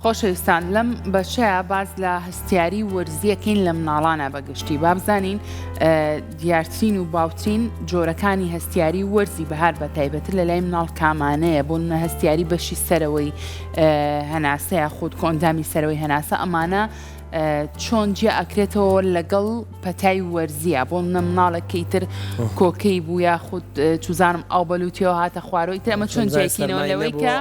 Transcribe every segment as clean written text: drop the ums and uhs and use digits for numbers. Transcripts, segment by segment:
خۆشەویستان لەم بەشەیا باس لە هەستیاری وەرزیەکەین لە مناڵانە بەگشتی بابزانین دیارترین و باوترین جۆرەکانی هەستیاری وەرزی بەهار بە تایبەتر لە لای مناڵ کامانەیە بۆ نمونە هەستیاری بەشی سەرەوەی هەناسە یاخود کۆئەندامی سەرەوەی هەناسە ئەمانە چۆن جیا ئەکرێتەوە لەگەڵ پەتای وەرزیە بۆ منە مناڵێک کە ئیتر کۆکەی بوو یاخود چوزانم ئاو بەلوتیەوە هاتە خوارەوە ئیتر ئەمە چۆن جیاکەینەوە لەوەی کە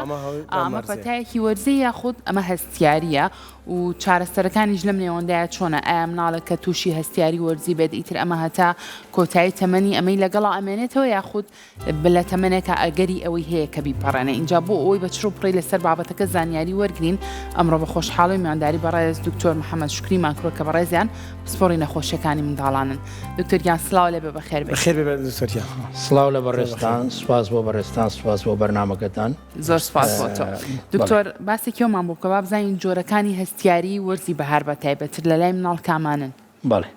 ئەمە پەتایەکی وەرزی یاخود ئەمە هەستیاریە و چارەسەرەکانیش لەم نێوەندایە چۆنە ئایا مناڵێک کە تووشی هەستیاری وەرزی بێت ئیتر ئەمە هەتا کۆتایی تەمەنی ئەمەی لەگەڵا ئەمێنێتەوە یاخود لە تەمەنێکا ئەگەری ئەوەی هەیە کە بیپەڕێنێ ئینجا بۆ ئەوەی بە چڕ و پڕی لەسەر بابەتەکە زانیاری وەرگرین ئەمڕۆ بە خۆشحاڵی و میوانداری بەڕێز دکتۆر محەممەد شوکریمان کردووە کە بەڕێزیان پسپۆڕی نەخۆشیەکانی منداڵانن دکتۆر گیان سڵاو لێ بێ بەخێر بێی. بەخێر بێ دکتۆر گیان. سڵاو لە بەڕێزتان سوپاس بۆ بەڕێزتان سوپاس بۆ بەرنامەکەتان. زۆر سوپاس بۆ تۆ دکتۆر باسێکی ئەومان بۆ بکە با بزانین جۆرەکانی هەستیاری وەرزی بەهار بە تایبەتر لە لای مناڵ کامانن؟ بەڵێ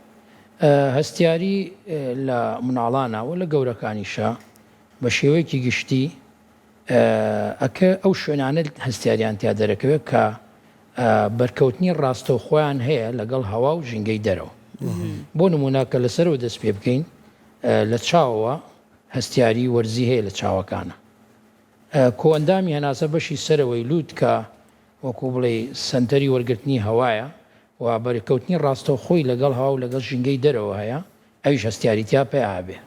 هەستیاری لە مناڵانا و لە گەورەکانیشا بە شێوەیەکی گشتی ئەکە ئەو شوێنانە هەستیاریان تیا دەرەکەوێت کە بەرکەوتنی ڕاستەوخۆیان هەیە لەگەڵ هەوا و ژینگەی دەرەوە. بۆ نمونە کە لەسەرەوە دەست پێ بکەین لە چاوەوە هەستیاری وەرزی هەیە لە چاوەکانە. کۆئەندامی هەناسە بەشی سەرەوەی لووت کە وەکو بڵێی سەنتەری وەرگرتنی هەوایە و بەرکەوتنی ڕاستەوخۆی لەگەڵ هەوا و لەگەڵ ژینگەی دەرەوە هەیە ئەویش هەستیاری تیا پەیا ئەبێ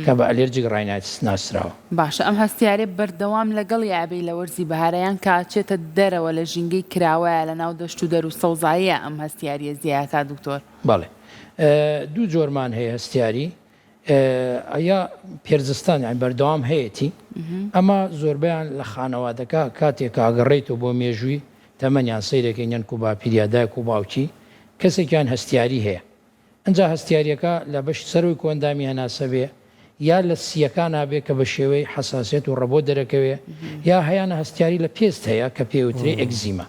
کە بە allergic rhinitis ناسراوە. باشە ئەم هەستیارە بەردەوام لەگەڵی ئەبێی لە وەرزی بەهارا یان کە ئەچێتە دەرەوە لە ژینگەی کراوەیا لە ناو دەشت و دەر و سەوزاییا ئەم هەستیاریە زیایەکا دکتۆر؟ بەڵێ دوو جۆرمان هەیە هەستیاری یا پێرزستان یانی بەردەوام هەیەتی ئەمە زۆربەیان لە خانەوادەکە کاتێک کە ئەگەڕێیتەوە بۆ مێژووی تەمەنیان سەیرەکەی نەنک و باپیر یا دایک و باوکی کەسێکیان هەستیاری هەیە ئەجا هەستیاریەکە لە بەشی سەرەوەی کۆئەندامی هەناسە بێ یا لە سییەکانا بێ کە بە شێوەی حەساسیەت و ڕەبۆ دەرەکەوێ یا هەیانە هەستیاری لە پێست هەیە کە پێی وترێ ئێگزیما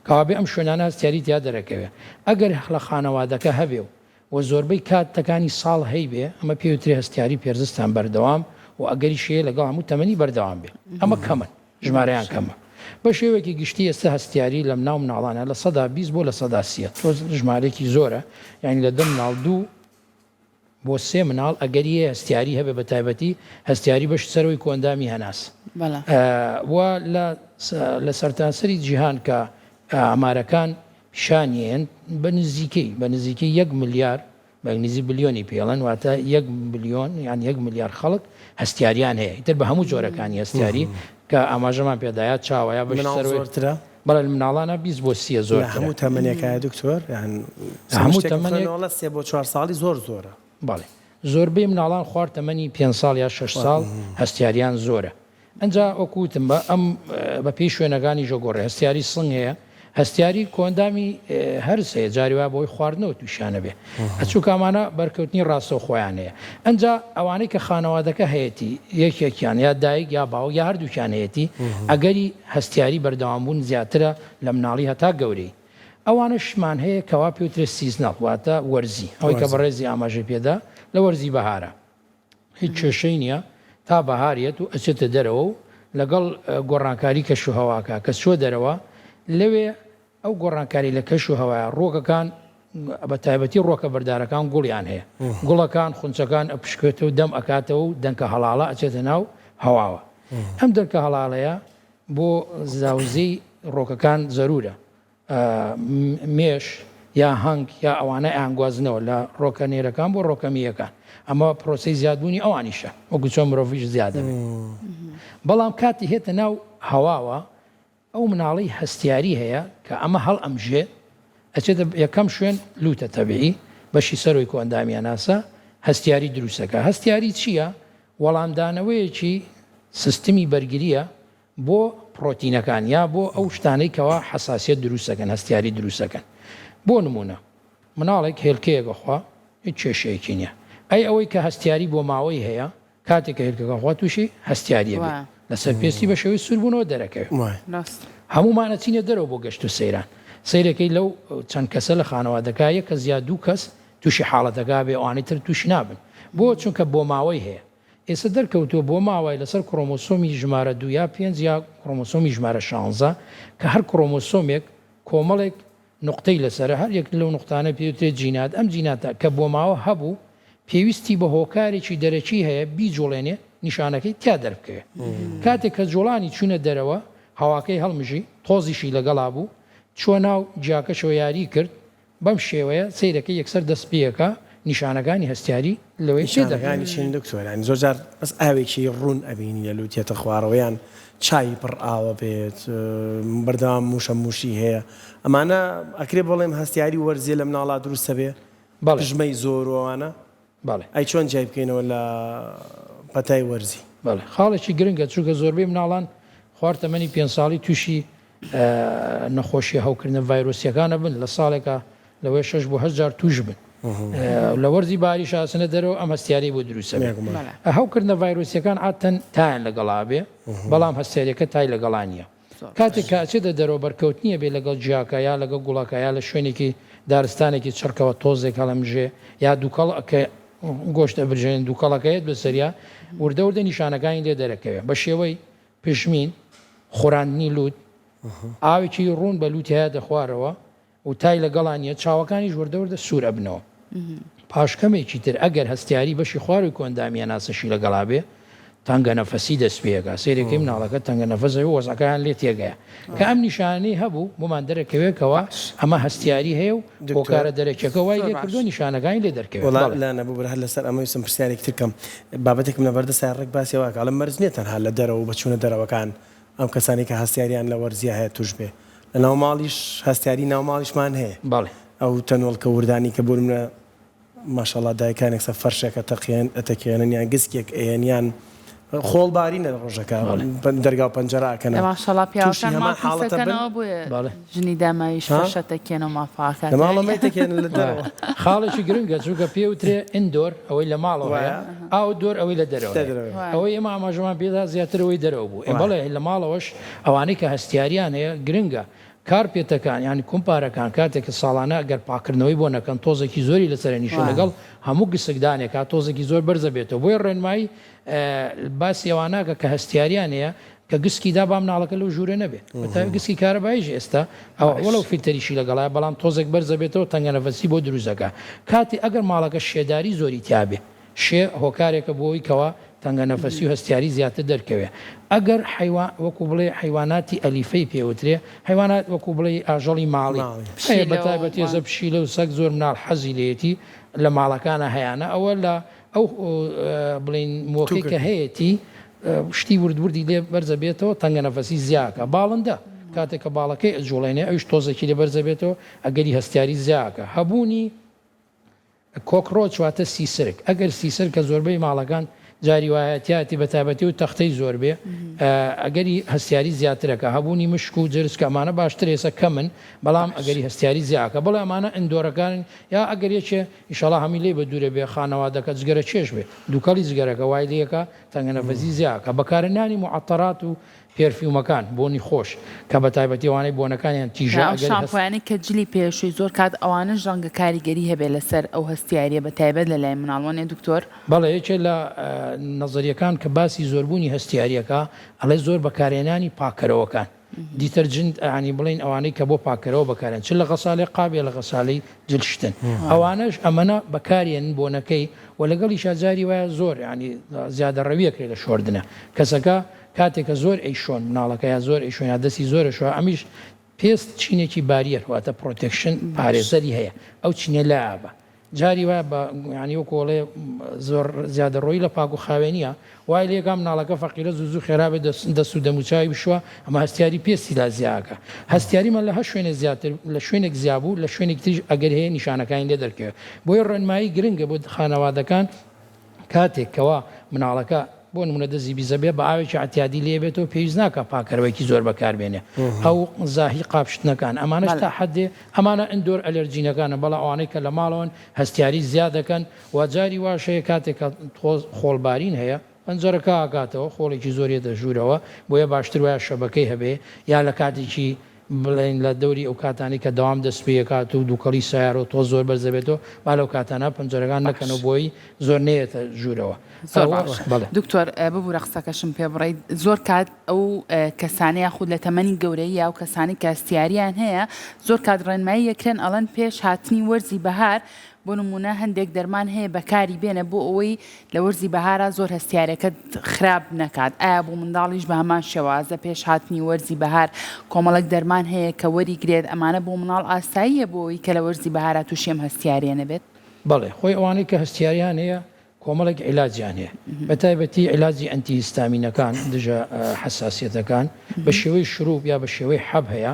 کەوابێ ئەم شوێنانە هەستیاری تیا دەرەکەوێ ئەگەر لە خانەوادەکە هەبێ و و زۆربەی کاتەکانی ساڵ هەیبێ، ئەمە پێی وترێ هەستیاری پێرزستان بەردەوام و ئەگەریش هەیە لەگەڵ هەموو تەمەنی بەردەوام بێ. ئەمە کەمن، ژمارەیان کەمە. بە شێوەیەکی گشتی ئێستا هەستیاری لە ناو مناڵانا 20% بۆ 30% ە. تۆز ژمارەیەکی زۆرە، یانی لە دە مناڵ دوو بۆ سێ مناڵ ئەگەری هەیە هەستیاری هەبێ بە تایبەتی هەستیاری بەشی سەرەوەی کۆئەندامی هەناس. و لە لە سەرتاسەری جیهان کە ئامارەکان پیشانیەن بە نزیکەی بە نزیکەی یەک ملیار بە ئینگلیزی بلیۆنی پێڵێن واتە یەک بلیۆن یان یەک ملیار خەڵک هەستیاریان هەیە ئیتر بە هەموو جۆرەکانی هەستیاری کە ئاماژەمان پێدا یا چاوە یا بەشی مناڵ سەرەوەی زۆرترە؟ بەڵێ لە مناڵانا 20 بۆ سیە لە زۆرترە هەموو تەمەنێکایە دکتۆر یان لە هەموو شتێکم تەمەنێک خوێندەوە سێ بۆ چوار ساڵی زۆر زۆرە. بەڵێ زۆربەی مناڵان خوار تەمەنی پێنج ساڵ یا شەش ساڵ هەستیاریان زۆرە ئنجا وەکو وتم بە ئەم بە پێی شوێنەکانیش ئەگۆڕێ هەستیاری سنگ هەیە هەستیاری کۆئەندامی هەرس هەیە جاری وایە بەهۆی خواردنەوە تووشیان ئەبێ چونکە ئەمانە بەرکەوتنی ڕاستەوخۆیان هەیە ئنجا ئەوانەی کە خانەوادەکە هەیەتی یەکێکیان یا دایک یا باوک یا هەردووکیان هەیەتی ئەگەری هەستیاری بەردەوامبوون زیاترە لە مناڵی هەتا گەورەی ئەوانەشمان هەیە کەوا پێوترێ seasonal واتە وەرزی ئەوەی کە بەڕێزی ئاماژەی پێدا لە وەرزی بەهارە هیچ کێشەی نییە تا بەهار یەت و ئەچێتە دەرەوە و لەگەڵ گۆڕانکاری کەش و هەواکە کە چوە دەرەوە لەوێ ئەو گۆڕانکاری لە کەش و هەوایە ڕوەکەکان بە تایبەتی ڕوەکە بەردارەکان گوڵیان هەیە گوڵەکان خونچەکان ئەپشکێتەوە دەم ئەکاتەوە و دەنکە هەڵاڵە ئەچێتە ناو هەواوە ئەم دەنکە هەڵاڵەیە بۆ زاوزێی ڕۆکەکان زەرورە مێش یا هەنگ یا ئەوانە ئەیانگوازنەوە لە ڕۆکە نێرەکان بۆ ڕۆکە مییەکان ئەمە پرۆسەی زیادبوونی ئەوانیشە وەکو چۆن مرۆڤیش زیاد دەبێت بەڵام کاتی هێتە ناو هەواوە ئەو مناڵی هەستیاری هەیە کە ئەمە هەڵ ئەمژێ ئەچێتە یەکەم شوێن لوتە تەبیعی بەشی سەرۆی کۆئەندامی هەناسە هەستیاری دروستەکە هەستیاری چییە وەڵامدانەوەیەکی سیستمی بەرگریە بۆ پڕۆتینەکان یا بۆ ئەو شتانەی کەوا حەساسیەت دروست ئەکەن هەستیاری دروست ئەکەن بۆ نمونە مناڵێک هێلکەیەک ئەخوا هیچ کێشەیەکی نیە ئەی ئەوەی کە هەستیاری بۆ ماوەی هەیە کاتێک کە هێلکەکە خوا تووشی هەستیاریە بێ لەسەر پێستی بە شێوەی سووربوونەوە دەرەکەوێت هەموومان ئەچینە دەرەوە بۆ گەشت و سەیران سەیرەکەی لەو چەند کەسە لە خانەوادەکە یەک کەس یا دوو کەس تووشی حاڵەتەکە بێ ئەوانەی تر تووشی نابن بۆ چونکە بۆماوەی هەیە ئێستا دەرکەوتووە بۆ ماوای لەسەر کرۆمۆسۆمی ژمارە دوو یا پێنج یا کرۆمۆسۆمی ژمارە شانزە کە هەر کرۆمۆسۆمێک. کۆمەڵێک نوقتەی لەسەرە، هەر یەک لەو نوقتانە پێی وترێت جینات، ئەم جیناتە کە بۆماوە هەبوو پێویستی بە هۆکارێکی دەرەکی هەیە بیجوڵێنێ نیشانەکەی تیا دەربکەوێ. کاتێک کە جوڵانی چوونە دەرەوە هەواکەی هەڵمژی، تۆزیشی لەگەڵا بوو، چووە ناو جیاکەشەوە یاری کرد، بەم شێوەیە سەیرەکەی یەکسەر دەست پێکا نیشانەکانی هەستیاری لەوەی پێ نیشانەکانی دەرکەوێت. چین دکتۆر؟ یانی زۆر جار بەس ئاوێکی ڕوون ئەبینی لە لوت یەتە خوارەوە یان چای پڕ ئاوە بێت بەردەوام موشە موشی هەیە ئەمانە ئەکرێ بڵێم هەستیاری وەرزیە لە مناڵا دروست ئەبێ بەڵێ. پژمەی زۆر و ئەوانە؟ بەڵێ. ئەی چۆن جیای بکەینەوە لە پەتای وەرزی؟ بەڵێ خاڵێکی گرنگە چونکە زۆربەی مناڵان خوار تەمەنی پێنج ساڵی تووشی نەخۆشیە هەوکردنە ڤایرۆسیەکان ئەبن لە ساڵێکا لەوەیە شەش بۆ هەشت جار توش بن لە وەرزی باریش ئاسنە دەرەوە ئەم هەستیارەی بۆ دروست ئەبێ هەوکردنە ڤایرۆسیەکان عادەتەن تایان لەگەڵا بێ بەڵام هەستیارەکە تای لەگەڵا نییە کاتێک کە ئەچێتە دەرەوە بەرکەوتنیە بێ لەگەڵ جیاکە یا لەگەڵ گوڵەکە یا لە شوێنێکی دارستانێکی چڕکەوە تۆزێک هەڵەمژێ یا دووکەڵ کە گۆشت ئەبرژێن دووکەڵەکەیەت بەسەریا وردە وردە نیشانەکانی لێ دەرەکەوێ بە شێوەی پژمین، خوراندنی لووت، ئاوێکی ڕوون بە لووتی هەیاتە خوارەوە و تای لەگەڵا نییە، چاوەکانیش وردە وردە سوور ئەبنەوە. پاش کەمێکی تر ئەگەر هەستیاری بەشی خوارووی کۆئەندامی هەناسەشی لەگەڵا بێ، تەنگەنەفەسی دەست پێ ئەکا. سەیرەکەی مناڵەکە تەنگەنەفەس ئەبێ و وەزعەکەیان لێ تێگەیە. کە ئەم نیشانەی هەبوو، بۆمان دەرەکەوێ کەوا ئەمە هەستیاری هەیە و دکتۆر. هۆکارە دەرەکیەکە وای زۆر لێ باش. کردووە نیشانەکانی لێ دەرکەوێ. وەڵا بەڵێ. لانا ببورە هەر لەسەر ئەمە ویستم پرسیارێکی تر بکەم بابەتێکم لەبەردەستایە ڕێک باسی ئەوە ئەکا ئەڵێ مەرج نیە تەنها لە دەرەوە و بە چوونە دەرەوەکان ئەم کەسانەی کە هەستیاریان لە وەرزیا هەیە توش بێ لە ناو ماڵیش هەستیاری ناو ماڵیشمان هەیە بەڵێ. ئەو تەنۆڵکە وردانی کە بۆ نمونە ماشاءاللە دایکانێک سە فەرشێک ئەتەقێن ئەتەکێنن یان گسکێک ئەیەن یان خۆڵ بارینە لە ڕۆژەکە دەرگا و پەنجەرە ئەکەنەوە ماشاءاللە توشی پیاوەکان هەمان ماڵ حاڵەتە بن پیسەکەنەوە بۆیە بەڵێ. ژنی داماویش ها فەرشە تەکێنەوە مافاکات لە ماڵەوە مەیتەکێنن لە دەرەوە. خاڵێکی گرنگە چونکە پێ وترێ indoor ئەوەی لە ماڵەوە هەیە وایە outdoor ئەوەی لە دەرەوە لە هەیە دەرەوەیە. وایە. ئەوەی ئێمە ئاماژەمان پێدا زیاتر ئەوەی دەرەوە بوو ئێ وایە. بەڵێ لە ماڵەوەش ئەوانەی کە هەستیاریان هەیە گرنگە carpet ەکان یان کومپارەکان کاتێک کە ساڵانە گەر پاککردنەوەی بۆ نەکەن تۆزێکی زۆری لەسەرە نیشە لەگەڵ هەموو گسکدانێکا تۆزێکی زۆر بەرزە بێتەوە بۆیە ڕێنمایی باسی ئەواناکە کە هەستیاریان هەیە کە گسکی دا با مناڵەکە لەو ژوورە نەبێ بەتایبەت گسکی کارەباییش ئێستا ئەوە وەلەو فیلتەریشی لەگەڵایە بەڵام تۆزێک بەرزە بێتەوە تەنگەنەفەسی بۆ دروست دەکا کاتی ئەگەر ماڵەکە شێداری زۆری تیابێ شێ هۆکارێکە بۆ ئەوەی کەوا تەنگەنەفەسی و هەستیاری زیاتر دەرکەوێ. ئەگەر حەیوا وەکوو بڵێی حەیواناتی ئەلیفەی پێ وترێ، حەیوانات وەکوو بڵێی ئاژەڵی ماڵی هەیە پشیلە بە و تایبەتی وا. ئێستا پشیلە و سەگ زۆر مناڵ حەزی لێیەتی لە ماڵەکانا هەیانە ئەوە لە ئەو بڵێین مووەکەی کە تووکەکەی. هەیەتی شتی ورد وردی لێ بەرزە بێتەوە تەنگەنەفەسی زیاکا. باڵندە کاتێک کە باڵەکەی ئەجووڵێنێ ئەویش تۆزێکی لێ بەرزە بێتەوە ئەگەری هەستیاری زیاکا. هەبوونی cockroach واتە سیسرک، ئەگەر سیسرک کە زۆربەی ماڵەکان جاری وایە تیایەتی بەتایبەتی و تەختەی زۆر بێ ئەگەری هەستیاری زیاترەکە، هەبوونی مشک و جرج کە ئەمانە باشترە ئێستا کەمن بەڵام ئەگەری هەستیاری زیاکە، بەڵێ ئەمانە indoor ەکانن یا ئەگەر یەکێ ئیشەڵا هەمووی لێی بە دوورە بێ خانەوادەکە جگەرە کێش بێ دووکەڵی جگەرەکە وای لێکا تەنگەنەفەسی زیاکە، بەکارهێنانی موعەتەرات و perfume ەکان، بۆنی خۆش، کە بە تایبەتی ئەوانەی بۆنەکانیان تیژە، ئەو ئەگەر هەست. شامپۆیانەی کە جلی پێشووی زۆر کات ئەوانەش ڕەنگە کاریگەری هەبێت لەسەر ئەو هەستیاریە بە تایبەت لە لای مناڵ وەنیە دکتۆر؟ بەڵێ یەکێ لە نەزەریەکان کە باسی زۆربوونی هەستیاریەکە ئەڵێ زۆر بەکارهێنانی پاککەرەوەکان detergent یانی بڵێین ئەوانەی کە بۆ پاککەرەوە بەکارێن چ لە غەسالەی قاب یا لە غەسالەی جل شتن ئەوانەش ئەمەنە بەکارێنن بۆنەکەی و لەگەڵیشا جاری وایە زۆر یانی زیادەڕەوی ئەکرێ لە شۆردنە کەسەکە کاتێک کە زۆر ئەیشۆن مناڵەکە یا زۆر ئەیشۆن یا دەستی زۆر ئەشۆ ئەمیش پێست چینێکی barrier واتە protection پارێزەری هەیە ئەو چینە لابە جاری وایە بە یانی وەکو ئەڵێ زۆر زیادەڕۆیی لە پاک و خاوێنیە وای لێکا مناڵەکە فەقیرە زوو زوو خێرا بێت دەست و دەموچاوی بشوە ئەمە هەستیاری پێستی لا زیاکە هەستیاریمان لە هەر شوێنێ زیاتر لە شوێنێک زیابوو لە شوێنێکی تریش ئەگەر هەیە نیشانەکانی لێ دەرکەوێت بۆیە ڕێنمایی گرنگە بۆ خانەوادەکان کاتێک کەوا مناڵەکە بۆ نمونە دەستی بیزە بێ بە ئاوێکی عتیادی لێ بێتەوە پێویست ناکا پاکەرەوەیەکی زۆر بەکار بێنێ ئەو زاهی قاپ شتنەکان ئەمانەش تا حەدێ ئەمانە indoor allergen ەکانە بەڵام ئەوانەی کە لە ماڵەوەن هەستیاری زیاد دەکەن و جاری واش هەیە کاتێک کە تۆز خۆڵبارین هەیە پەنجەرەکە ئاکاتەوە خۆڵێکی زۆر یەتە ژوورەوە بۆیە باشتر وایە شەبەکەی هەبێ یا لە کاتێکی. بڵێین لە دەوری ئەو کاتانەی کە دەوام دەست پێکات و دووکەڵی سەیارە و تۆز زۆر بەرز دەبێتەوە با لەو کاتانە پەنجەرەکان نەکەنەوە بۆی زۆر نەیەتە ژوورەوە. زۆر باشە دکتۆر ببورە قسەکەشم پێ بڕیت زۆر کات ئەو کەسانە یاخود لە تەمەنی گەورەیی یا ئەو کەسانەی کە هەستیاریان هەیە زۆر کات ڕێنمایی ئەکرێن ئەڵێن پێش هاتنی وەرزی بەهار بۆ نمونە هەندێک دەرمان هەیە بەکاری بێنە بۆ ئەوەی لە وەرزی بەهارا زۆر هەستیارەکەت خراپ نەکات ئایا بۆ منداڵیش بە هەمان شێوازە پێش هاتنی وەرزی بەهار کۆمەڵێک دەرمان هەیە کە وەریگرێت ئەمانە بۆ مناڵ ئاساییە بۆ ئەوەی کە لە وەرزی بەهارا تووشی ئەم هەستیاریە نەبێت؟ بەڵێ خۆی ئەوانەی کە هەستیاریان هەیە کۆمەڵێک عیلاجیان هەیە بە تایبەتی عیلاجی ئەنتی هیستامینەکان، دژە حەساسیەتەکان، بە شێوەی شروب یا بە شێوەی حەب هەیە،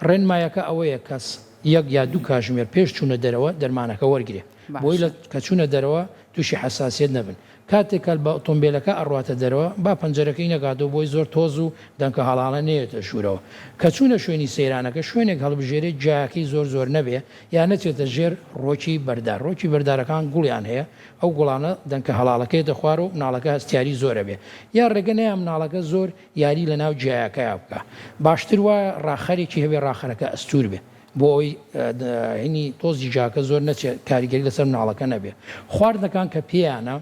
ڕێنمایەکە ئەوەیە کەس یەک یا دوو کاژمێر پێش چوونە دەرەوە دەرمانەکە وەرگرێ بۆی لە کە چوونە دەرەوە تووشی حەساسیەت نەبن، کاتێک کە بە ئۆتۆمبێلەکە ئەڕواتە دەرەوە با پەنجەرەکەی نەکاتەوە بۆی زۆر تۆز و دەنکە هەڵاڵە نەیەتە ژوورەوە، کە چوونە شوێنی سەیرانەکە شوێنێک هەڵبژێرێ گیایەکەی زۆر زۆر نەبێ یا نەچێتە ژێر ڕۆکی بەردار، ڕۆکی بەردارەکان گوڵیان هەیە، ئەو گوڵانە دەنکە هەڵاڵەکە یەتە خوارەوە مناڵەکە هەستیاری زۆر ئەبێ، یا ڕێگە نەیا مناڵەکە زۆر یاری لەناو گیایەکەیا بکا، باشتر وایە ڕاخەرێکی هەبێ ڕاخەرەکە ئەستوور بێ بۆ ئەوەی هینی تۆزی گیاکە زۆر نەچێ کاریگەری لەسەر مناڵەکە نەبێ، خواردنەکان کە پێیانە.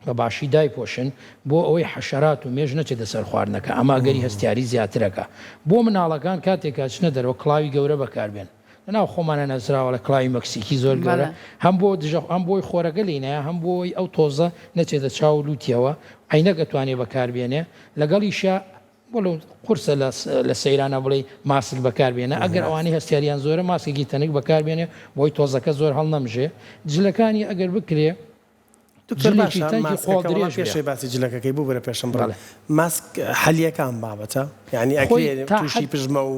بە باشی دایپۆشن بۆ ئەوەی حەشەرات و مێش نەچێتە سەر خواردنەکە، ئەمە ئەگەری هەستیاری زیاترەکا. بۆ مناڵەکان کاتێک کە ئەچنە دەرەوە کڵاوی گەورە بەکاربێن. لەناو خۆمانا ناسراوە لە کڵاوی مەکسیکی زۆر گەورە هەم بۆ دژە هەم بۆی خۆرەکە لێی نایە هەم بۆ ئەوەی ئەو تۆزە نەچێتە چاو و لوتیەوە، عەینەک ئەتوانێ بەکاربێنێ لەگەڵیشا وەلو قورسە لە سەیرانە بڵێی ماسک بەکار بێنە ئەگەر ئەوانەی هەستیاریان زۆرە ماسکێکی تەنک بەکار بێنێ بۆی تۆزەکە زۆر هەڵنەمژێ جلەکانی ئەگەر بکرێ دکتۆر باشە ماسکەکە وەڵا پێشەوەی باسی جلەکەکەی ببورە پێشم بڕم ماسک حەلیەکە ئەم بابەتە یانی ئەکرێ توشی پژمە و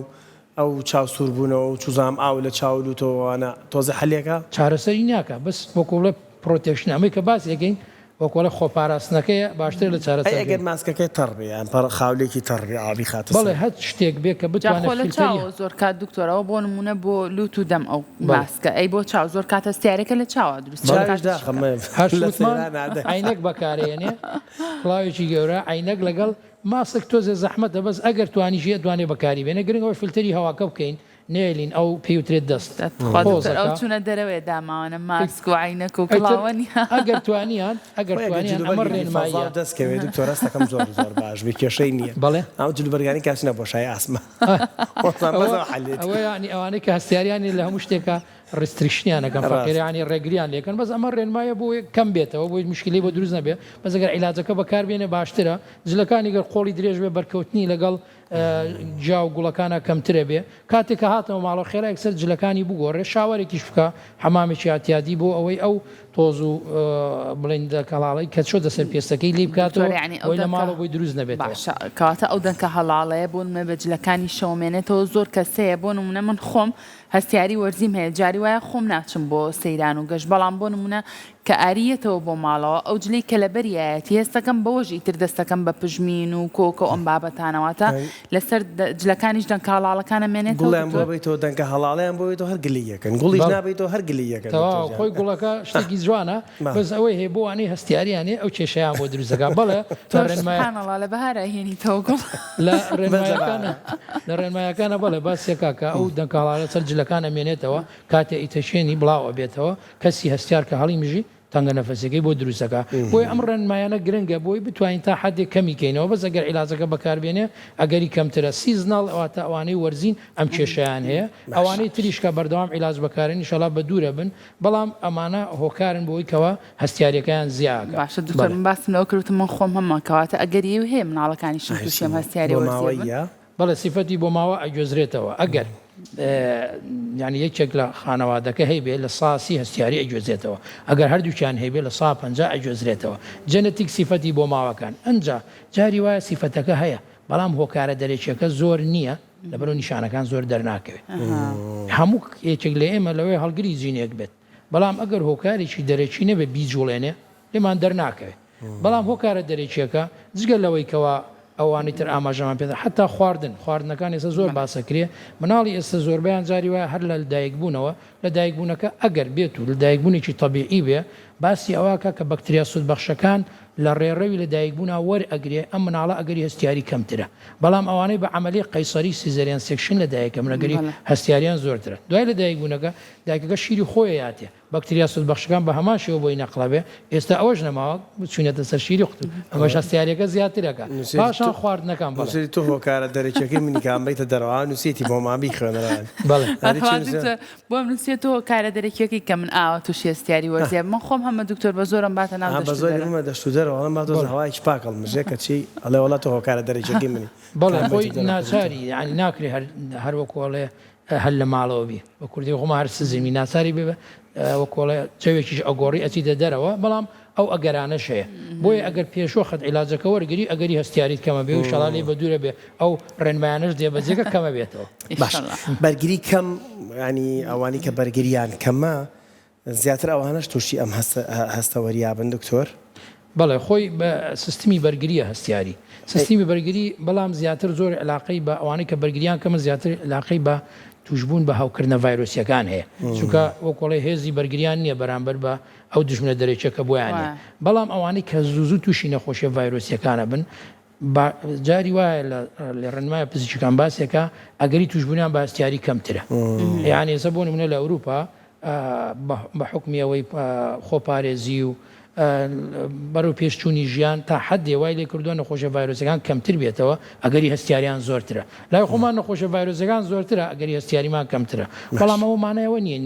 ئەو چاو سوور بوونەوە و چوزام ئاو لە چاو و لوتەوە وانە تۆزێ حەلیەکە؟ چارەسەری ناکا بەس وەکو بڵێ protection ئەمەی کە باسی ئەکەین وەکو ئەڵێ خۆپاراستنەکەیە باشترە لە ئەی ئەگەر چارەسەرکردن. ماسکەکەی تەڕ بێ یان پەڕ خاولێکی تەڕ بێ ئاو بیخاتە بەڵێ سەر. هەر شتێک بێ کە جا بتوانێ خۆ لە فلتەری. چاوەوە زۆر کات دکتۆر ئەوە بۆ نموونە بۆ لوت و دەم ئەو بەڵێ. ماسکە ئەی بۆ چاو زۆر کات هەستیارەکە لە چاوا دروست زۆر چاویش کاتیش داخە بکە. مە هەر لە وتمان سەیرانا دە. عەینەک بەکارێنێ کڵاوێکی گەورە عەینەک لەگەڵ ماسک تۆزێ زەحمەتە بەس ئەگەر توانیشی ئەتوانێ بەکاری بێنێ گرنگ ئەوەی فلتەری هەواکە بکەین نەیەلین ئەو پێی وترێت دەست تخوا دکتۆر ئەو قۆزەکە. چونە دەرەوەیە داماوەنە ماسک و عەینەک و ئیتر کڵاوە نیە. ئەگەر توانیان ئەگەر خۆی ئەگەر توانیان ئەمە جلوبەرگێکی ڕێنماییە. فەزاو دەست کەوێ دکتۆر هەستەکەم زۆر زۆر باش بێ کێشەی نیە بەڵێ. ئەو جلوبەرگانەی کە ئەچنە بۆشایی ئاسمان وەڵام بەس ئەوە ئەوە حەلێتی. ئەوە یانی ئەوانەی کە هەستیاریان نیە لە هەموو شتێکا restriction یان ئەکەن فەقیرە ڕاستە. یانی ڕێگریان لێکەن بەس ئەمە ڕێنمایە بۆ کەم بێتەوە بۆی مشکلەی بۆ دروست نەبێ بەس ئەگەر عیلاجەکە بەکار بێنێ باشترە جلەکانی گەر قۆڵی درێژ بێ بەرکەوتنی لەگەڵ گیا و گوڵەکانا کەمترە بێ کاتێ کە هاتەوە ماڵەوە خێرا یەکسەر جلەکانی بگۆڕێ shower ێکیش بکا حەمامێکی ئیعتیادی بۆ ئەوەی ئەو تۆز و بڵێین دەنکە هەڵاڵەی کە چۆتە سەر پێستەکەی لێی دکتۆر بکاتەوە یانی ئەو بۆی لە دەنکە ماڵەوە بۆی دروست نەبێتەوە. باشە کەواتە ئەو دەنکە هەڵاڵەیە بۆ نمونە بە جلەکانی شەوە مێنێتەوە زۆر کەس هەیە بۆ نمونە من خۆم هەستیاری وەرزیم هەیە جاری وایە خۆم ناچم بۆ سەیران و گەشت بەڵام بۆ نمونە کە ئاری یەتەوە بۆ ماڵەوە ئەو جلەی کە لەبەریایەتی هەستەکەم بەوەش ئیتر دەستەکەم بە پژمین و کۆکە و ئەم بابەتانە واتە لەسەر جلەکانیش دەنکە هەڵاڵەکان ئەمێنێتەوە گوڵیان بۆ دکتۆر؟ بەیتەوە دەنکە هەڵاڵەیان بۆ بەیتەوە هەر گلەیی ئەکەن گوڵیش بەڵێ نابەیتەوە هەر گلەیی ئەکەن دکتۆر تەواو گیان. خۆی گوڵەکە شتێکی جوانە بەس ئەوەی هەیە بۆ وانەی هەستیاریان هەیە ئەو کێشەیان بۆ دروست دەکات بەڵێ لە تۆش ڕێنمایە سبحان اللە لە بەهارا هێنیتەوە گوڵ. لە بەس لە ڕێنمایەکانە بەهارا. لە ڕێنمایەکانە بەڵێ باسی ئەکا کە ئەو دەنکە هەڵاڵە سەر جلەکان ئەمێنێتەوە کاتێ ئیتەشێنی بڵاو ئەبێتەوە کەسی هەستیار کە هەڵیمژی تەنگە نەفەسیەکەی بۆ دروست ئەکا بۆیە ئەم ڕێنمایانە گرنگە بۆی بتوانین تا حەدێک کەمی کەینەوە بەس ئەگەر عیلاجەکە بەکاربێنێ ئەگەری کەمترە seasonal واتە ئەوانەی وەرزین ئەم کێشەیان هەیە ئەوانەی تریش کە بەردەوام عیلاج بەکارێن ئیشەڵا بە دوورە بن بەڵام ئەمانە هۆکارن بۆی کەوا هەستیاریەکەیان زیا ئەکا باشە دکتۆر بەڵێ. من باسم لەوە کرد وتم من خۆم هەمە کەواتە ئەگەری ئەوی هەیە مناڵەکانیشم توشی ئەم هەستیاریە وەرزیە بن؟ بۆماوەییە؟ بەڵێ سیفەتی بۆماوە ئەگوێزرێتەوە ئەگەر یانی یەکێک لە خانەوادەکە هەیبێ لە سا سی هەستیاری ئەگوێزێتەوە ئەگەر هەردووکیان هەیبێ لە سا 50 ئەگوێزرێتەوە genetic سیفەتی بۆماوەکان ئەنجا جاری وایە سیفەتەکە هەیە بەڵام هۆکارە دەرەکیەکە زۆر نییە لەبەرئەوە نیشانەکان زۆر دەرناکەوێت هەموو یەکێک لە ئێمە لەوەیە هەڵگری جینێک بێت بەڵام ئەگەر هۆکارێکی دەرەکی نەبێت بیجوڵێنێ لێمان دەرناکەوێت بەڵام هۆکارە دەرەکیەکە جگە لەوەی کەوا ئەوانەی تر ئاماژەمان پێدا حەتا خواردن خواردنەکان ئێستا زۆر باسەکرێ مناڵی ئێستا زۆربەیان جاری وایە هەر لە دایک بوونەوە لە دایک بوونەکە ئەگەر بێت و لە دایک بوونێکی تەبیعی بێ باسی ئەوە ئەکا کە بەکتریا سوودبەخشەکان لە ڕێڕەوی لە دایکبوونا وەر ئەگرێ ئەم مناڵە ئەگەری هەستیاری کەمترە بەڵام ئەوانەی بە عەمەلی قەیسەری cesarean section لە دایک ئەبن ئەگەری هەستیاریان زۆرترە دوای لە دایکبوونەکە دایکەکە شیری خۆی ئەیاتێ بەکتریا سوودبەخشەکان بە هەمان شێوە بۆی نەقڵەبێ ئێستا ئەوەش نەماوە چوینەتە سەر شیری قوتو ئەمەش هەستیاریەکە زیاتر ئەکا پاشان خواردنەکان بەڵێ. نوسیتی تۆ هۆکارە دەرەکیەکەی منی کە ئەمبەیتە دەرەوە ئا نوسیتی بۆمان بیخوێنەرەوە بەڵێ. ئەرێ چی نوسیە؟ دکتۆر بۆم نوسیە تۆ هۆکارە دەرەکیەکەی کە من ئاوا توشی هەستیاری وەرزیە بم من خۆم هەمە دکتۆر بە زۆرم باتە ناو ئا دەشت بە و زۆری دەرە. بمە دەشت و دەرەوە ئەڵێم با تۆزە هەوایەکی پاک هەڵمژێ کەچی ئەڵێ وەڵا تۆ هۆکارە دەرەکیەکەی منی کە بەڵێ ئەمبەیتە خۆی دەرەوە. ناچاری یانی ناکرێ هەر هەر وەکو ئەڵێ هەر لە ماڵەوە بی بە کوردی خۆمان هەر سزیمی ناچاری بێ وەکۆڵێ جەوێکیش ئەگۆڕی ئەچیتە دەرەوە بەڵام ئەو ئەگەرانەش هەیە بۆیە ئەگەر پێشوەخت عیلاجەکە وەرگری ئەگەری هەستیاریت کەمە بێ و ئیشەڵا لێی بەدوورە بێ ئەو ڕێنمایانەش جێبەجێکە کەمە بێتەوە. باش بەرگری کەم یانی ئەوانی کە بەرگریان کەمە زیاتر ئەوانەش توشی ئەم هەستەوەریە بن دکتۆر؟ بەڵێ خۆی بە سیستمی بەرگریە هەستیاری سیستمی بەرگری بەڵام زیاتر زۆر علاقەی بە ئەوانەی کە بەرگریان کەمە زیاتر علاقەی بە توشبوون بە هەوکردنە ڤایرۆسیەکان هەیە چونکە وەکۆڵێ هێزی بەرگریان نییە بەرامبەر بە ئەو دژمنە دەرەکیە کە بۆیان نیە بەڵام ئەوانەی کە زوو زوو تووشی نەخۆشیە ڤایرۆسیەکانە بن با جاری وایە لە لە ڕێنمایە پزیشکەکان باسێکە ئەگەری توشبوونیان بە هەستیاری کەمترە یعنی ئێستا بۆ نمونە لە ئەوروپا بە حوکمی ئەوەی خۆپارێزی و بەرەو پێشچوونی ژیان تا حدێ وای لێ کردووە نەخۆشە ڤایرۆسەکان کەمتر بێتەوە ئەگەری هەستیاریان زۆرترە لای خۆمان نەخۆشە ڤایرۆسەکان زۆرترە ئەگەری هەستیاریمان کەمترە بەڵام ئەوە مانای ئەوە نییە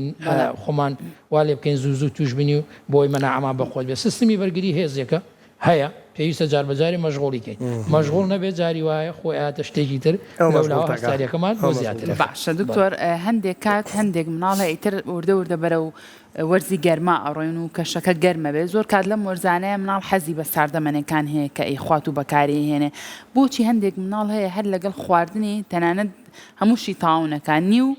خۆمان وا لێ بکەین زوو زوو توش بنی و بۆی مەناعەمان بەخۆت بێ سیستمی بەرگری هێزێکە هەیە پێویستە جاربەجارێ مەشغوڵی کەین مەشغوڵ نەبێت جاری وایە خۆی ئەیاتە شتێکی تر لەولاوە هەستیاریەکەمان بۆ زیاتر ئەکات. باشە دکتۆر هەندێک کات هەندێک مناڵ هەیە ئیتر وردە وردە بەرەو وەرزی گەرما ئەڕۆین و کەشەکە گەرمە بێ زۆر کات لەم وەرزانەیە مناڵ حەزی بە ساردەمەنەکان هەیە کە ئەیخوات و بەکاری هێنێ بۆچی هەندێک مناڵ هەیە هەر لەگەڵ خواردنی تەنانەت هەمووشی تاو نەکا نیو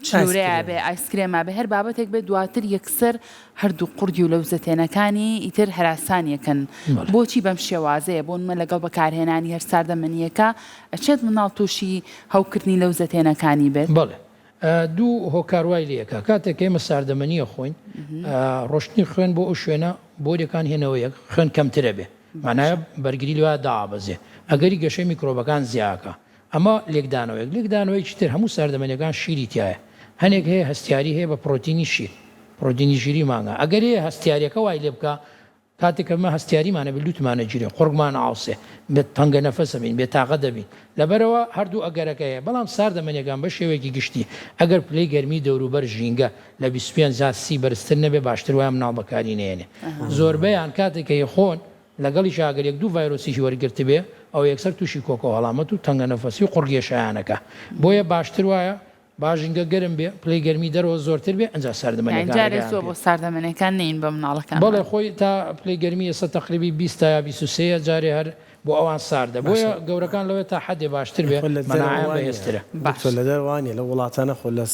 چلورەیا بێ ئایسکرێما بێ هەر بابەتێک بێ دواتر یەکسەر هەردوو قوڕگی و لەوزەتێنەکانی ئیتر هەراسانیەکەن بۆچی بەم شێوازەیە بۆ نمە لەگەڵ بەکارهێنانی هەر ساردەمەنیەکە ئەچێت مناڵ تووشی هەوکردنی لەوزەتێنەکانی بێت؟ بەڵێ دوو هۆکار وای لێکا کاتێک ئێمە ساردەمەنی ئەخۆین ڕۆشتنی خوێن بۆ ئەو شوێنە بۆریەکان هێنەوە یەک خوێن کەمترە بێ مانایە بەرگری لەوە دابەزێ ئەگەری گەشەی میکرۆبەکان زیاکە ئەمە لێکدانەوەیەک، لێکدانەوەیەکی تر هەموو ساردەمەنیەکان شیری تیایە، هەنێک هەیە هەستیاری هەیە بە پڕۆتینی شیر، پڕۆتینی شیری مانگا، ئەگەر هەیە هەستیاریەکە وای لێ بکا کاتێک کە ئمە هەستیاریمان هەبێ لوتمان ئەگیرێ، قوڕگمان ئاوسێ، بێ تەنگە نەفەس ئەبین، بێ تاقەت دەبین، لەبەرئەوە هەردوو ئەگەرەکە هەیە، بەڵام ساردەمەنیەکان بە شێوەیەکی گشتی ئەگەر پلەی گەرمی دەوروبەر ژینگە لە 25 تا 30 بەرزتر نەبێ باشتر وایە مناڵ بەکاری نەیەنێ، زۆربەیان کاتێک کە ئەیخۆن لەگەڵیشا ئەگەر یەک دوو ڤایرۆسیشی وەرگرتبێ ئەوە یەکسەر تووشی کۆکە و هەڵامەت و تەنگەنەفەسی و قوڕگێشایان ئەکا. بۆیە باشتر وایە با ژینگە گەرم بێ، پلەی گەرمی دەرەوە زۆرتر بێ ئەنجا یانی ساردەمەنیەکان جارێ ڕێگایان زووە پێ. بۆ ساردەمەنیەکان نەین بە مناڵەکانمان. بەڵێ خۆی تا پلەی گەرمی ئێستا تەقریبی 20 یا 23 یە جارێ هەر بۆ ئەوان ساردە باشە بۆیە گەورەکان لەوێ تا حەدێ باشتر بێ خۆ لە دەرەوە مەناعەیان وانیە بەهێزترە. دکتۆر باشە. لە دەرەوە وانیە لە وڵاتانە خۆ لە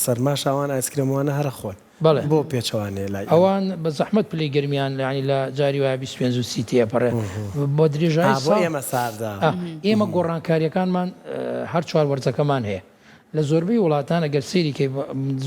سەرماشا ئەوان ئایسکرێم وانە هەر ئەخۆن. بەڵێ. بۆ پێچەوانەیە لای ئێمە؟ ئەوان بە زەحمەت پلەی گەرمیان یانی لە جاری وایە 25 و 30 تێئەپەڕێ بە درێژایی ئا بۆ ساڵ. ئێمە ساردە. ئا ئێمە گۆڕانکاریەکانمان هەر چوار وەرزەکەمان هەیە لە زۆربەی وڵاتان ئەگەر سەیری کەی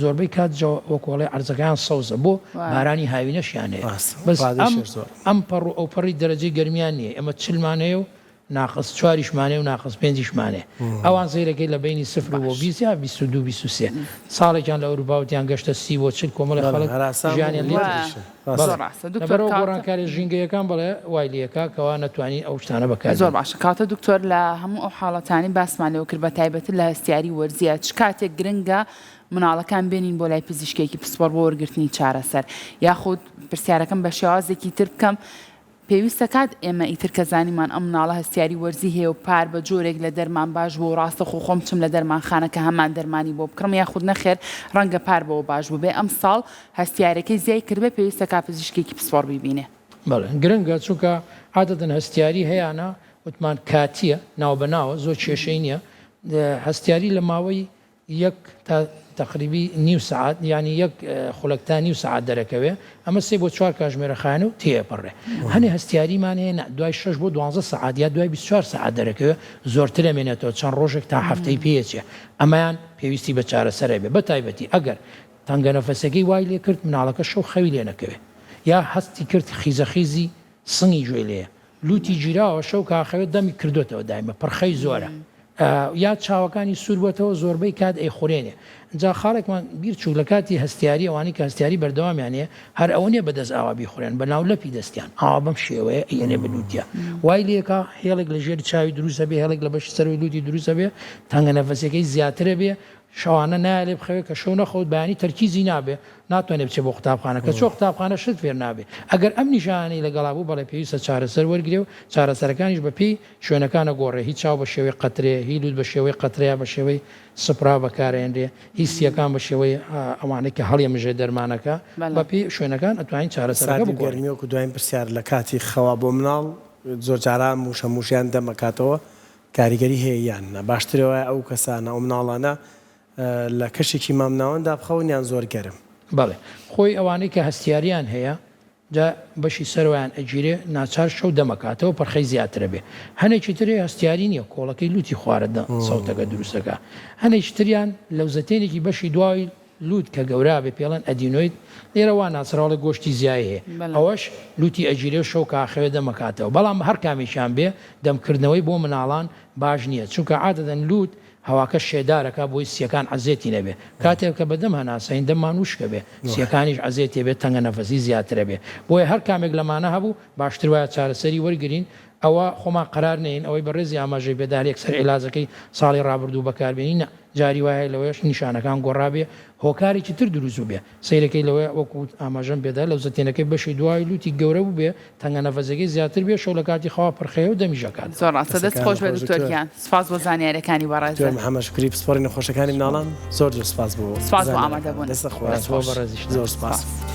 زۆربەی کات جە وەکۆڵێ عەرزەکەیان سەوزە بۆ بارانی هاوینەشیان هەیە ڕاستە بەس ڕادەی ئەم شێر زۆرە. ئەم پەڕ و ئەوپەڕی دەرەجەی گەرمیان نییە ئێمە چلمان هەیە و ناقس چواریشمان هەیە و ناقس پێنجیشمان هەیە ئەوان سەیرەکەی لە بەینی سفر بۆ باش. 20 یا 22 23 ساڵێکیان لە ئەوروپا وتیان گەشتە 30 بۆ 40 کۆمەڵی بەڵێ خەڵک هەراسان بوو ژیانیان لێ وایە تریشن بەڵێ زۆر ڕاستە. ڕاستە دکتۆر لەبەرئەوە کاوتە. گۆڕانکاریە ژینگەیەکان بەڵێ وای لێکا کەوا نەتوانین ئەو شتانە بەکار زۆر بێنین. باشە کاوتە دکتۆر لە هەموو ئەو حاڵەتانەی باسمان لێوە کرد بە تایبەتر لە هەستیاری وەرزیە چ کاتێک گرنگە مناڵەکان بێنین بۆ لای پزیشکێکی پسپۆڕ بۆ وەرگرتنی چارەسەر یاخود پرسیارەکەم بە شێوازێکی تر بکەم پێویستە کات ئێمە ئیتر کە زانیمان ئەم مناڵە هەستیاری وەرزی هەیە و پار بە جۆرێک لە دەرمان باش بووە و ڕاستەخۆ خۆم بچم لە دەرمانخانە کە هەمان دەرمانی بۆ بکڕم یاخود نەخێر ڕەنگە پار بەوە باش بووبێ ئەمساڵ هەستیارەکەی زیای کردبێ پێویستە کا پزیشکێکی پسپۆڕ بیبینێ. بەڵێ گرنگە چونکە عادەتەن هەستیاری هەیانە وتمان کاتیە ناوبەناوە زۆر کێشەی نیە هەستیاری لە ماوەی یەک تا تەقریبی نیو سەعات یانی یەک خولەک تا نیو سەعات دەرەکەوێ ئەمە سێ بۆ چوار کاژمێرە خایەنە و تێئەپەڕێ هەنێ هەستیاریمان هەیە نا دوای شەش بۆ دوانزە سەعات یا دوای 24 سەعات دەرەکەوێ زۆرتر ئەمێنێتەوە چەند ڕۆژێک تا هەفتەی پێ ئەچێ ئەمەیان پێویستی بە چارەسەر ئەبێ بە تایبەتی ئەگەر تەنگەنەفەسەکەی وای لێ کرد مناڵەکە شەو خەوی لێ نەکەوێ. یا هەستی کرد خیزەخیزی سنگی گوێی لێیە لوتی گیراوە شەو کە ئەخەوێت دەمی کردۆتەوە دایمە پرخەی زۆرە یا چاوەکانی سوور بۆتەوە زۆربەی کات ئەیخورێنێ جا خاڵێکمان بیر چوو لە کاتی هەستیاری ئەوانەی کە هەستیاری بەردەوامیان هەیە هەر ئەوە نیە بەدەست ئاوا بیخورێن بە ناو لەپی دەستیان ئاوا بەم شێوەیە ئەیەنێ بە لوتیا وای لێکا هێڵێک لە ژێر چاوی دروست ئەبێ هێڵێک لە بەشی سەرەوەی لوتی دروست ئەبێ تەنگە نەفەسیەکەی زیاتر ئەبێ شەوانە نایەلێ بخەوێ کە شەو نەخەوت بەیانی تەرکیزی نابێ ناتوانێ بچێ بۆ قوتابخانە کە چوە قوتابخانە شت فێر نابێ ئەگەر ئەم نیشانانەی لەگەڵا بوو بەڵێ پێویستە چارەسەر وەرگرێ و چارەسەرەکانیش بە پێی شوێنەکان ئەگۆڕێ هی چاو بە شێوەی قەترێ هی لوت بە شێوەی قەترە یا بە شێوەی سپرا بەکارئێنرێ هی سیەکان بە شێوەی ئەوانەی کە هەڵیەمژێ دەرمانەکە بە پێی شوێنەکان ئەتوانین چارەسەرەکە ساردی و بگۆڕین. گەرمی وەکو دواین پرسیار لە کاتی خەوا بۆ مناڵ زۆر جاران موشە موشیان دەم ئەکاتەوە کاریگەری هەیە یان نا؟ باشترە وایە ئەو کەسانە ئەو مناڵانە لە کەشێکی مامناوەندا بخەون یان زۆر گەرم؟ بەڵێ خۆی ئەوانەی کە هەستیاریان هەیە جا بەشی سەرەوەیان ئەگیرێ ناچار شەو دەمەکاتەوە پرخەی زیاترەبێ هەنێکی تر هەیە هەستیاری نیە کۆڵەکەی لوتی خوارە دە سەوتەکە دروستەکا هەنێکی تریان لەوزەتێنێکی بەشی دواوی لوت کە گەورە بێ پێڵێن ئەدینۆید لێرە وا ناسراوە ئەڵێ گۆشتی زیای هەیە ئەوەش لوتی ئەگیرێ و شەو کە ئاخەوێ دەمەکاتەوە بەڵام هەر کامێکیان بێ دەم کردنەوەی بۆ مناڵان باش نیە چونکە عادەتەن لوت هەواکە شێدارەکا بۆی سیەکان عەزێتی نەبێ کاتێک کە بەدەم هەناسەین دەممان وشکە بێ سیەکانیش عەزێتی بێ تەنگە نەفەسی زیاترە بێ بۆیە هەر کامێک لەمانە هەبوو باشتر وایە چارەسەری وەرگرین ئەوە خۆمان قەرار نەیەین ئەوەی بەڕێزی ئاماژەی پێدا هەر یەکسەر عیلاجەکەی ساڵی ڕابردوو بەکاربێنین نا جاری وا هەیە لەوەیەش نیشانەکان گۆڕابێ هۆکارێکی تر دروست بووبێ سەیرەکەی لەوەیە وەکو ئاماژەم پێدا لەوزەتێنەکەی بەشی دوای لوتی گەورە بووبێ تەنگە نەفەسەکەی زیاتر بێ شەو لە کاتی خەوا پرخەیە و دەمیش ئەکاتەوە. زۆر ڕاستە دەست دەستەکانت خۆش بێ خۆش دکتۆر دکتۆر. گیان سوپاس بۆ زانیاریەکانی دکتۆر بەڕێزت. محمد شوکری پسپۆڕی نەخۆشەکانی مناڵان زۆر زۆر سوپاس بۆ سوپاس بۆ زانیاریەکانت ئامادەبوون. دەستت سوپاس خۆش بۆ دەست خۆش. بەڕێزیشتان. زۆر سوپاس. سوپاس.